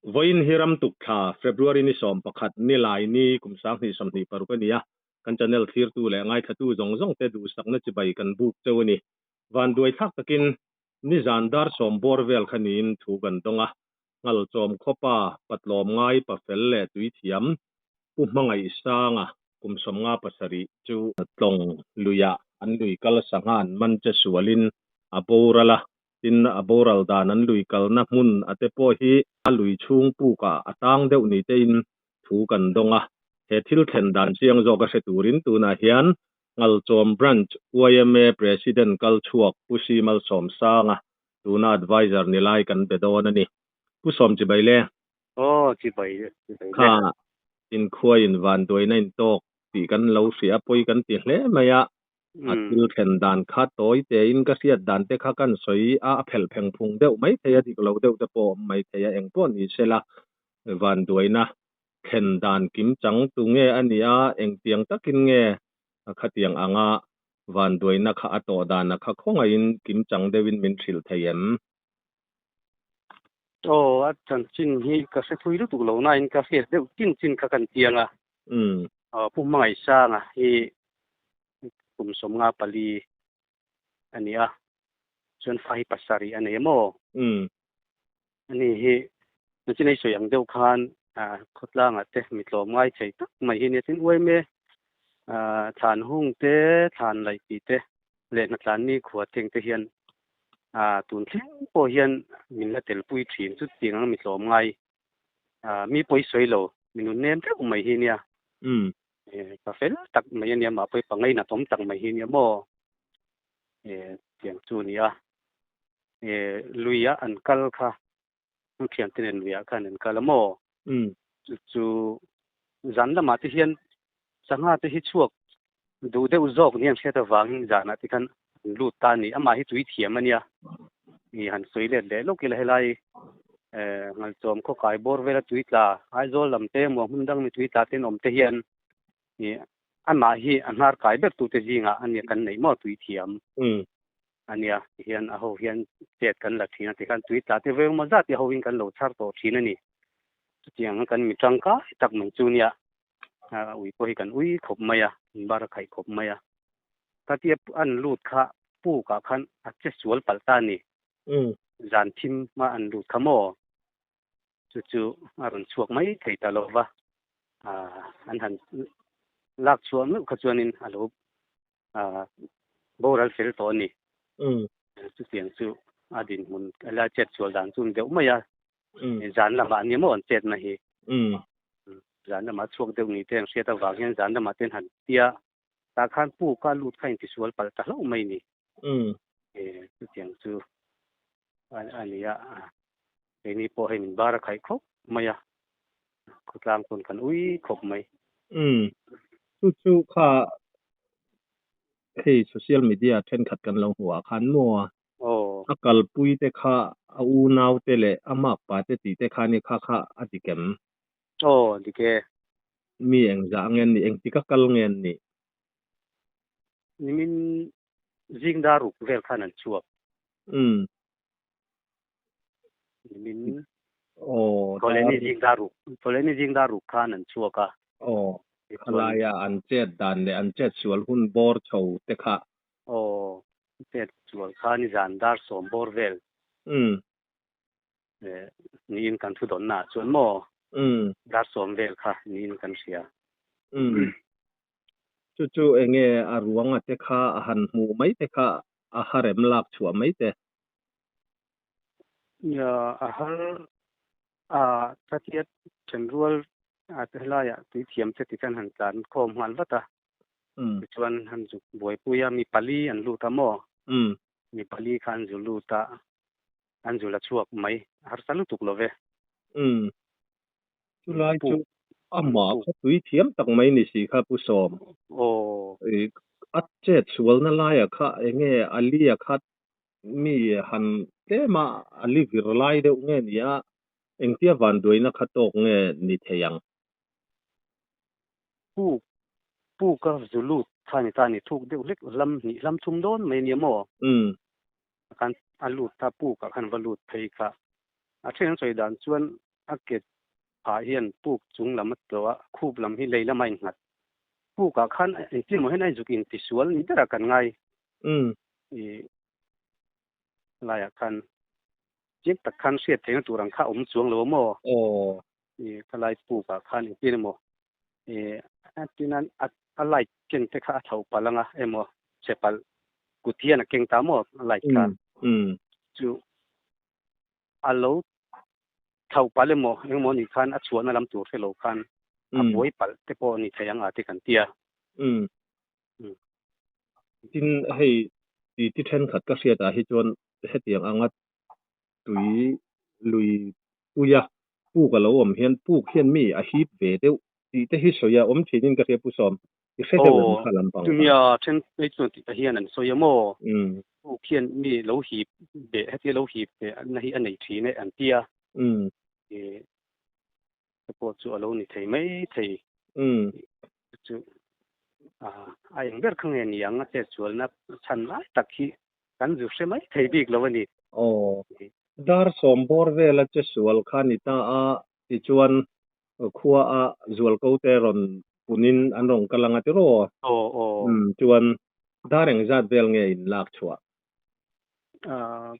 Vawiin hi ramtuk thla, February ni 11, Nilai ni kum 2026 a ni a, kan channel thlirtu leh ngaithlatu zawng zawng te duhsakna chibai kan buk cheu a ni. Vanduai thlak takin nizan dar sawm bawr vel kha niin thu kan dawng a, Nghalchawm khawpa patlawm ngai pafel leh tuithiam Pu Hmangaihsanga kum 57 chu tlawng luiah an lui kal sangha an man che sualin a boral a, tin a boral dan an lui kalna hmun a te pawh hi a lui chhung pukah a tang deuh ni tein thu kan dawng a. He thil thlen dan chiang zawk a hre turin tunah hian Nghalchawm Branch yma President kal chhuak Pu Simalsawmsanga tuna advisor ni lai kan be dawn a ni. Pu Sawm chibai le. Aw, chibai le, chibai le. Kha inkhua in vanduaina in tawk tih kan lo hria a, pawi kan ti hle mai a. A thil thlen dan kha tawi tein ka hriat dan te kha kan sawi a, a phelh pheng phung deuh mai thei a, dik lo deuh te pawh a awm mai thei a, eng pawh ni sela vanduaina thlen dan kim chang tu nge a nih a, engtiang takin nge khatiang anga vanduaina kha a tawh dana kha khawngaihin kim chang deuhin min hrilh thei em? Aw, a chanchin hi ka hre thui lutuk lo nain ka hriat deuh chin chin kha kan chiang a. Aw, Pu Hmangaihsanga hi kum 54 a ni a, chuan fa hi pasarih a nei a maw? Ani hi chanchin ei sawi ang deuh khan khawtlangah te mi tlawm ngai thei tak mai hi nia tin uaime thlan hung te thlan laih tih te leh hnatlan ni khua teng te hian tun thleng pawh hian min la telpui thin chu tiang ang mi tlawm ngai mi pawi sawi lo mi nun nem deuh mai hi nia ka fel tak mai ania mah pawi pangai na tawm tak mai hi nia maw tiang chu nia luia an kal kha an thiante nen luiah khan an kal a maw? Chu chu zan lamah te hian sangha te hi chhuak duh deuh zawk ni an hriat avangin zanah te khan an lut ta a ni. Amah hi tui thiam a nia. I han sawi let leh lawk ila helai Nghalchawm khawkai bawr vela tui tla Aizawl lam te emaw hmun dang mi tui tla ten awm te hian i amah hi a hnar kai ber tute zingah a nia kan neih maw tui thiam a nia tihian a ho hian chet kan la thin a tikhan tui tla te veng maw zat hi a ho in kan lo chhar tawh thin a ni chutiang kan mi tangkai tak mai chu nia a ui pawh hi kan ui khawp mai a in bar a khaih khawp mai a khatia an lut kha puk ah khan a che sual palh ta a ni zan thim a an lut kha maw. Chu chu a rawn chhuak mai thei ta lo va, an han lak chhuah meuh kha chuanin a lo boral fel tawh a ni. Chutiang chu a dinhmun a la chet chhuah dan chu a ni deuh mai a, zan lamah a ni maw an chetna hi. Zan lamah chhuak deuh ni te an hriat avang hian zan lamah te an han tia, tah khan puk a lut kha intisual palh ta hlauh mai a ni. Chutiang chu a ni a, keini pawh hei min bar a khaih khawp mai a, khawtlang pawn kan ui khawp mai. Umm, chu chu kha hei social media thenkhat kan lo hmuh ah khan maw a kalpui te kha a unau te leh a makpa te tih te kha ni kha kha a dik em? Aw, dik e. Mi engzah nge an nih, engtik a kal nge an nih? Nimin zing dar ruk vel khan an chhuak. Nimin Thawhlehni zing dar ruk, Thawhlehni zing dar ruk khan an chhuak a. Aw, khalaia an chet dan leh an chet sual hun bawr chho te kha. Aw, chet sual kha nizan dar sawm bawr vel. Niin kan thu dawnna ah chuan maw? Dar sawm vel kha niin kan hria. Chu chu enge a ruanga te kha a han hmuh mai te kha a harem lak chhuah mai te? Nia, a har a thatia thenrual a helaiah tuithiam te tikhan han tlan khawm nghal vat a. Tichuan han zuk buaipui a, mi pali an lut a maw? Mi pali kha an zu lut a, an zu la chhuak mai, harsa lutuk lo ve. Chulai chu amah kha tui thiam tak mai ni si kha Pu Sawm. A chet sualna laiah kha enge a lia kha mi han tlem a, a li vir lai deuh nge ni a, engtia vanduaina kha tawk nge ni thei ang? Pu Pu ka zu lut kha ni ta ni thuk deuh hlek hlam hnih hlam thum dawn mai nia maw? Khan a lut ta puk ah khan va lut phei kha. A then an sawi dan chuan. A ke phah hian puk chung lam a tlawh a, khup lam hi lei lama innghat. Pukah khan engtin emaw hian a inzuk intisual ni berah kan ngai. I laiah khan chiang tak khan hriat theihna tur ang kha a awm chuang lo a maw? I khalai pukah khan engtin emaw i tina a light ken te kha a thlauh palh anga emaw chhe palh kut hian a keng ta maw a light kha chu a lo thlauh palh emaw engemaw nih khan a chhuahna lam tur hre lo khan a buai palh te pawh a ni thei ang a ti kan ti a. Tin, hei ti ti thenkhat ka hriatah hi chuan hetiang anga tui lui puia puk a lo awm hian puk hian mi a hip ve deuh tih te hi sawi a awm thinin ka hria Pu Sawm. I hre deuh em kha lampang kha? Chumia then phei chuan tih te hian an sawi a maw? Puk hian mi lo hip ve hetia lo hip ve na hi a nei thin e an ti a. Te pawh chu a lo ni thei mai thei. Chu a eng ber kha nge ni ang a chetsualna chhan lai tak hi kan zu hre mai thei bik lo a ni. Aw, dar sawm bawr vela chesual kha ni ta a, tichuan khua a zualko te rawn punin an rawn kal ang a tiraw? Aw, aw. Umm, chuan dar engzat vel nge in lak chhuah?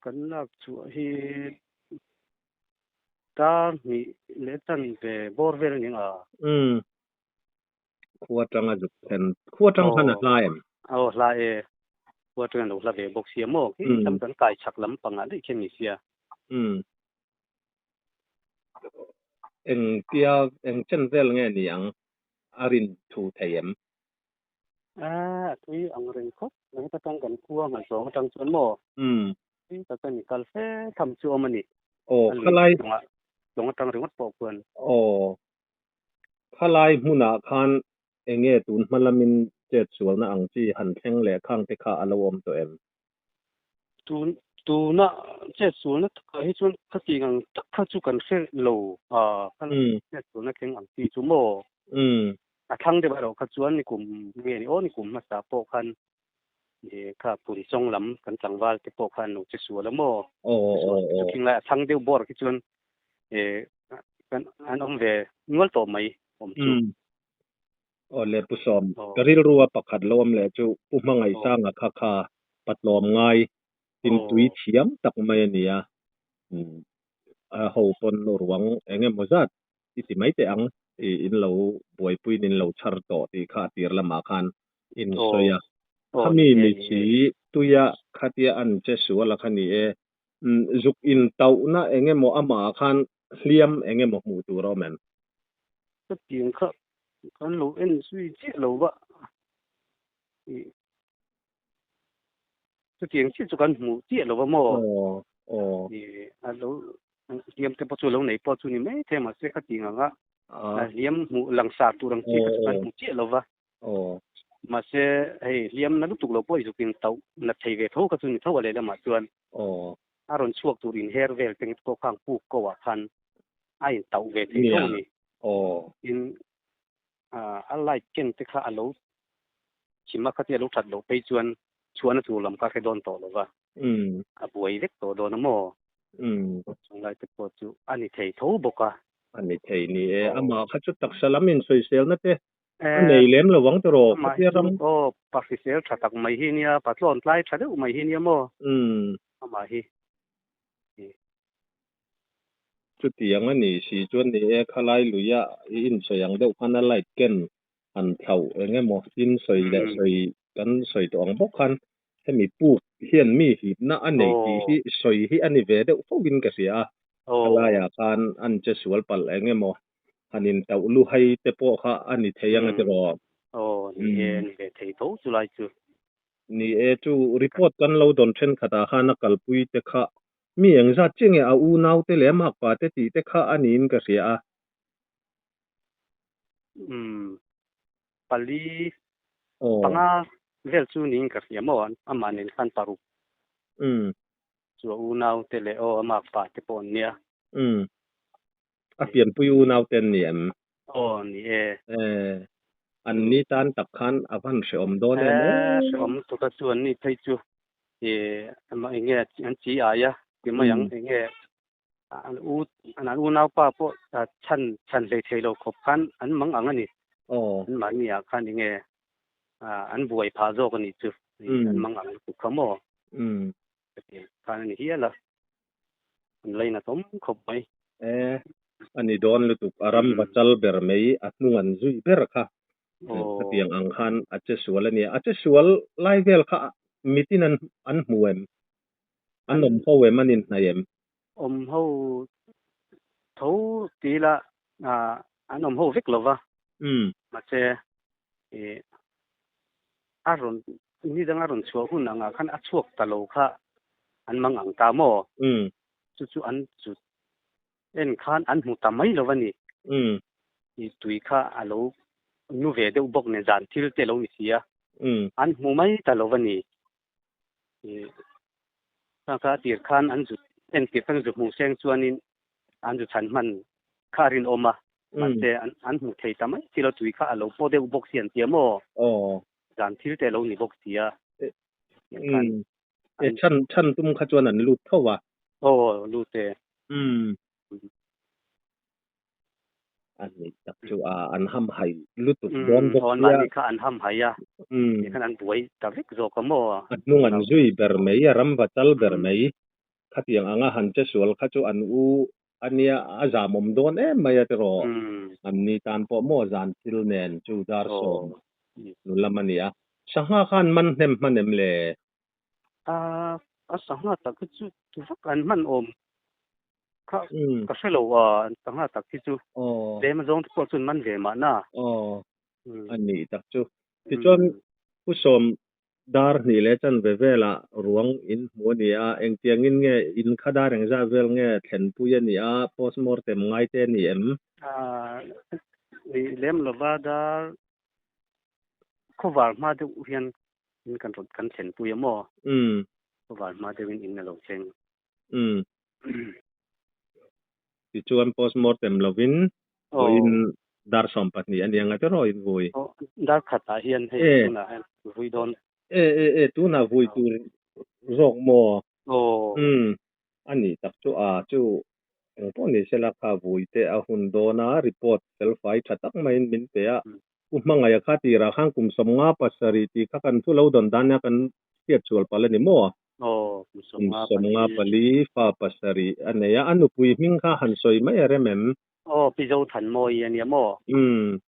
Kan lak chhuah hi Dar hnih leh chan ve bawr vel a ni ang a. Umm. Khua tang a zuk then. Khua tang khan a hla em? Aw hla e. Khua tang a lo hla ve bawk sia maw? Khi lam kan kai chhak lam pangah daih khian ni sia. Umm. Eng tia eng chen vel nge ni ang a rin thu thei em? A tui ang reng khawp mai heta tang kan khua ngaihtuah atang chuan maw? Umm. Tui tak a ni kal fe tham chu awm a ni. Aw khalai. Lawng atang ringawt pawh khuan. Aw khalai hmunah khan enge tun hma lamin chet sualna ang chi han thleng leh khang te kha a lo awm tawh em? Tun tuna chet sualna takah hi chuan khati ang tak kha chu kan hre lo a, chet sualna thleng ang chi chu maw? A thlang deuh erawh kha chuan nikum nge ni aw nikum hmasa pawh khan kha pun sawng lam kan tlangval te pawh khan lo che sual a maw? Chu khing lai a thlang deuh bawr khi chuan kan an awm ve nual tawh mai awm chu. Aw le Pu Sawm, ka rilru a pakhat lo awm leh chu Pu Hmangaihsanga kha kha patlawm ngai tin tui thiam tak mai a ni a, a ho pawn ruang eng emaw zat i ti mai teh ang, i in lo buaipuiin in lo chhar tawh tih kha a tir lamah khan in sawi a. Khami mi si tuia khatia an che sual a kha ni e, zuk in tauhna eng emaw amah khan hliam eng emaw hmuh tur a awm em? Chutiang kha kan lo en zui chiah lo va, chutiang chiah chu kan hmuh chiah lo va maw? A lo hliam te pawh chu lo nei pawh chu ni mai thei mahse khatiang anga hliam hmuh langsar tur ang chi kha chu kan hmu chiah lo va. Mahse hei hliam na lutuk lo pawh i zukin tauh nat thei ve tho kha chu ni tho a lehlamah chuan a rawn chhuak tur inher vel te pawh khang puk ko ah khan a in tauh ve thei tho a ni. Tin a light ken te kha a lo chim a khatia lo that loh phei chuan chhuahna tur lam kha a hre dawn tawh lo va. A buai vek tawh dawn a maw? Chung lai te pawh chu a ni thei tho bawk a. A ni thei ni e. Amah kha chu taksa lam insawiselna te a nei lem lo ang tawh rawh. Amah hi chu aw pa hrisel tha tak mai hi nia, pa tlawn tlai tha deuh mai hi nia maw? Amah hi. Chutiang a ni si chuan ni e, khalai luia i insawi ang deuh khan a light ken han thlauh eng emaw tin sawi leh sawi kan sawi tawh ang bawk khan hemi puk hian mi hipna a nei tih hi sawi hi a ni ve deuh fo in ka hria a, khalaiah khan an che sual palh eng emaw han intauh lu hai te pawh kha a ni thei ang a tiraw? Aw ni e, ni ve thei tho chulai chu. Ni e, chu report kan lo dawn thenkhatah khan a kalpui te kha Mi engzat chiah nge a unau te leh a makpa te tih te kha a niin ka hria a. Umm, pali, panga vel chu niin ka hria maw, amah nen khan paruk. Umm. Chu a unau te leh aw a makpa te pawh an nia. Umm, a pianpui unau te an ni em? Aw, ni e. Eh, an ni tan tak khan a van hrehawm dawn em aw? Eh, hrehawm tuk a chu an ni phei chu. Eh, enge an chi ai a, ti mai ang enge An u an an unaupa pawh chhan chhan hlei thei lo khawp khan an mang ang a ni. An mahni ah khan enge an buai phah zawk a nih chu. An mang ang lutuk kha maw? Khan a ni hial a. An lainat awm khawp mai. E, a ni dawn lutuk. A ram va chal ber mai, a hnung an zui ber kha. Khatiang ang khan a che sual a nia. A che sual lai vel kha mitin an an hmu em? An awm ho em? An inhnaih em? Awm ho tho ti ila an awm ho vek lo va. Mahse a rawn ni dang a rawn chhuah hun angah khan a chhuak ta lo kha an mang ang ta maw? Chu chu an chu en khan an hmu ta mai lo a ni. I tui kha a lo nu ve deuh bawk nen zan thil te lo ni si a. An hmu mai ta lo a ni. Kha kha a tir khan an zu entir khan zu hmuh seng chuanin an zu chhan hman kha a rinawm a, mahse an hmu thei ta mai si lo, tui kha a lo paw deuh bawk si an ti a maw? Zan thil te a lo ni bawk si a. E chhan chhan tum kha chuan an lut tho a. Aw lut e. A ni tak chu a an ham hai lutuk dawn bawk sia. Aw mahni kha an ham hai a, ti khan an buai ta vek zawk a maw? A hnung an zui ber mai, a ram va chal ber mai. Khatiang anga han che sual kha chu an u a nia, a zamawm dawn em mai a tiraw? An ni tan pawh maw zan thil nen chu dar sawm nu lam a ni a. Sangha khan man hnem hman em le? A sangha tak hi chu vak an hman awm. Kha ka hre lo a, sangha tak hi chu tlem a zawng te pawh chuan man ve mahna. Aw, a nih tak chu. Tichuan Pu Sawm dar hnih leh chanve velah ruang in hmu a ni a, engtiangin nge in kha dar engzah vel nge thlenpui a ni a, postmortem ngai te a ni em? Ni lem lova dar khawvar hma deuh hian in kan rawn kan thlenpui a maw? Khawvar hma deuhin in a lo thleng. Tichuan postmortem lovin vawiin dar 12 a ni ang a tiraw in vui? Aw, dar khatah hian hei tunah hian vui dawn. E e e, tunah vui tur zawk maw? Aw. Umm, a nih tak chu a chu eng pawh ni sela kha vui te a hun dawn a, report felfai tha tak maiin min pe a. Pu Hmangaih a kha tirah khan kum 57 tih kha kan thu lo dawn dan nia kan hriat chhual palh a ni maw? Aw, kum Kum 54 fa pasarih a nei a, a nupui hming kha han sawi mai a rem em? Aw, Pi Zothanmawii a nia maw? Umm.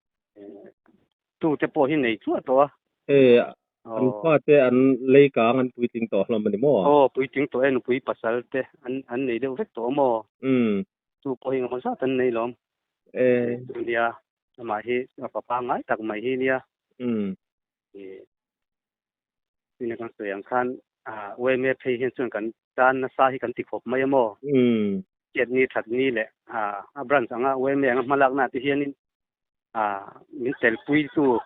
Tu te pawh hi nei chuah tawh a. E, an fa te an lei kang an puitling tawh hlawm a ni maw? Aw, puitling tawh e, nupui pasal te an nei deuh vek tawh a maw? Umm. Tu pawh hi engemaw zat an nei lawm. E. Nia, amah hi a fapa ngai tak mai hi nia. Umm. E. Tuna kan sawi ang khan UMA phei hian chuan kan tan nasa hi kan ti khawp mai a maw? Chiat ni that ni leh a branch anga UMA anga hma lakna te hianin min telpuitu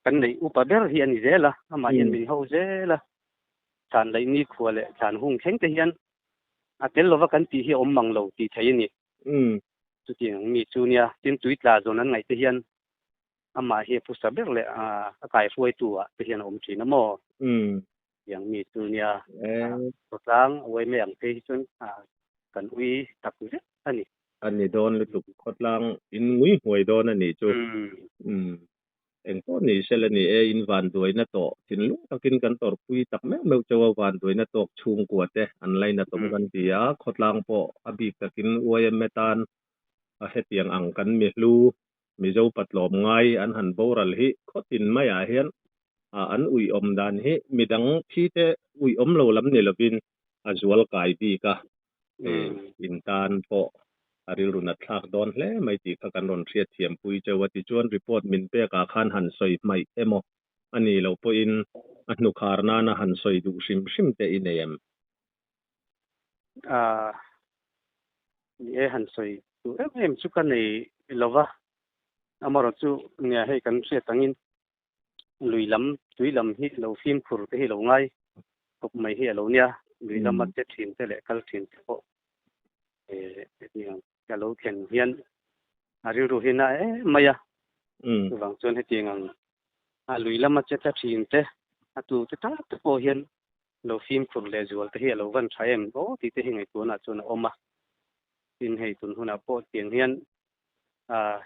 kan neih upa ber hi a ni zel a, amah hian min ho zel a. Thlan laih ni khua leh thlan hung thleng te hian a tel lova kan tih hi a awm mang lo tih theih a ni. Chutiang ang mi chu nia, tin tui tla zawn an ngaih te hian Amah hi a phusa ber leh a kaihruaitu ah te hian a awm thin a maw? Tiang mi chu nia khawtlang a uai mai ang phei hi chuan kan ui tak zet a ni. A ni dawn lutuk khawtlang in ngui hmuai dawn a nih chu. Eng pawh ni sela ni e, in vanduaina tawh thinlung takin kan tawrhpui tak meuh meuh chauh a, vanduaina tawk chhungkua te an lainatawm kan ti a, khawtlang pawh a bik takin YMA tan a hetiang ang kan mi hlu Mizo patlawm ngai an han boral hi khawtin maiah hian an uiawm dan hi midang thi te uiawm lo lam ni lovin a zual kai bik a, in tan pawh a rilru nat thlak dawn hle mai tih kha kan rawn hriat thiam pui cheu a. Tichuan report min pekah khan han sawi hmaih emaw a nih loh pawhin a hnukhar nana han sawi duh hrim hrim te i nei em? Ni e, han sawi duh em em chu ka nei lo va, amaherawh chu nia hei kan hriat angin lui lam, tui lam hi lo fimkhur te hi lo ngai khawp mai hi a lo nia, lui lama che thin te leh kal thin te pawh ka lo thlen hian a rilru hi na em mai a, chuvang chuan hetiang ang a lui lama che tla thin te a tu te tak te pawh hian lo fimkhur leh zual te hi a lo van tha em aw tih te hi ngaihtuahna chuan a awm a. Tin hei tun hunah pawh tiang hian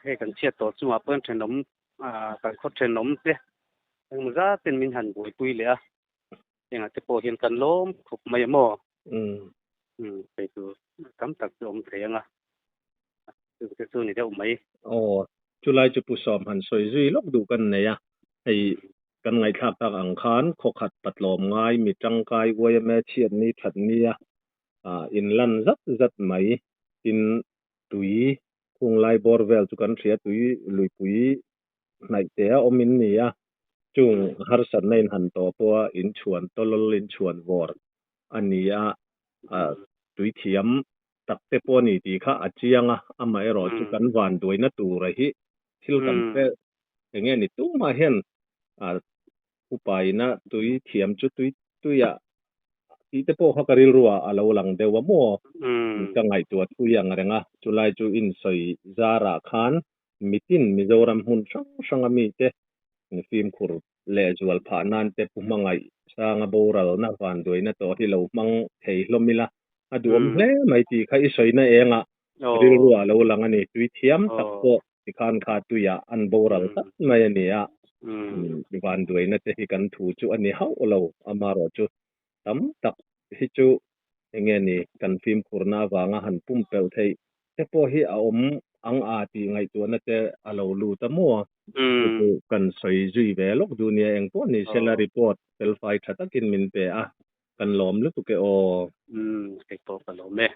hei kan chhiat tawh chungah pawh hian thenawm kan khaw thenawm te engemaw zat ten min han buaipui leh a, hengah te pawh hian kan lawm khawp mai a maw? Umm hei chu tam tak chu awm thei ang a, chu te chu ni deuh mai. Aw, chulai chu Pu Sawm han sawi zui lawk duh kan nei a, hei kan ngaihthlak tak ang khan khawkhat patlawm ngai mi tangkai YMA chhiat ni that nia in lan zat zat mai tin tui khung lai bawr vel chu kan hria tui luipui hnaih te a awm in ni a chung harsatna in han tawh pawha in chhuan tawlawl in chhuan vawr a ni a tui thiam tak te pawh a ni tih kha a chiang a amaherawh chu kan van duaina tura hi thil kan hre enge ni tumah hian upaina tui thiam chu tui tuiah tih te pawh kha ka rilru ah a lo lang deuh a maw? Ka ngaihtuah thui ang reng a, chulai chu insawi zarah khan mitin Mizoram hmun hrang hranga mite fimkhur leh zual phah nan te pu hmangaih sanga boralna vanduaina tawh hi lo hmang thei hlawm ila a duhawm hle mai tih kha i sawina engah rilru ah lo lang a ni. Tui thiam tak pawh tikhan kha tuiah an boral tlat mai a ni a, vanduaina te hi kan thu chu a ni hauh lo, amaherawh chu tam tak hi chu enge ni kan fimkhurna avanga han pumpelh theih te pawh hi a awm ang a tih ngaihtuahna te a lo lut a maw? Chu chu kan sawi zui ve lawk duh nia, engpawh ni sela report felfai tha takin min pe a, Kan lawm lutuk e aw. Umm, kei pawh ka lawm e.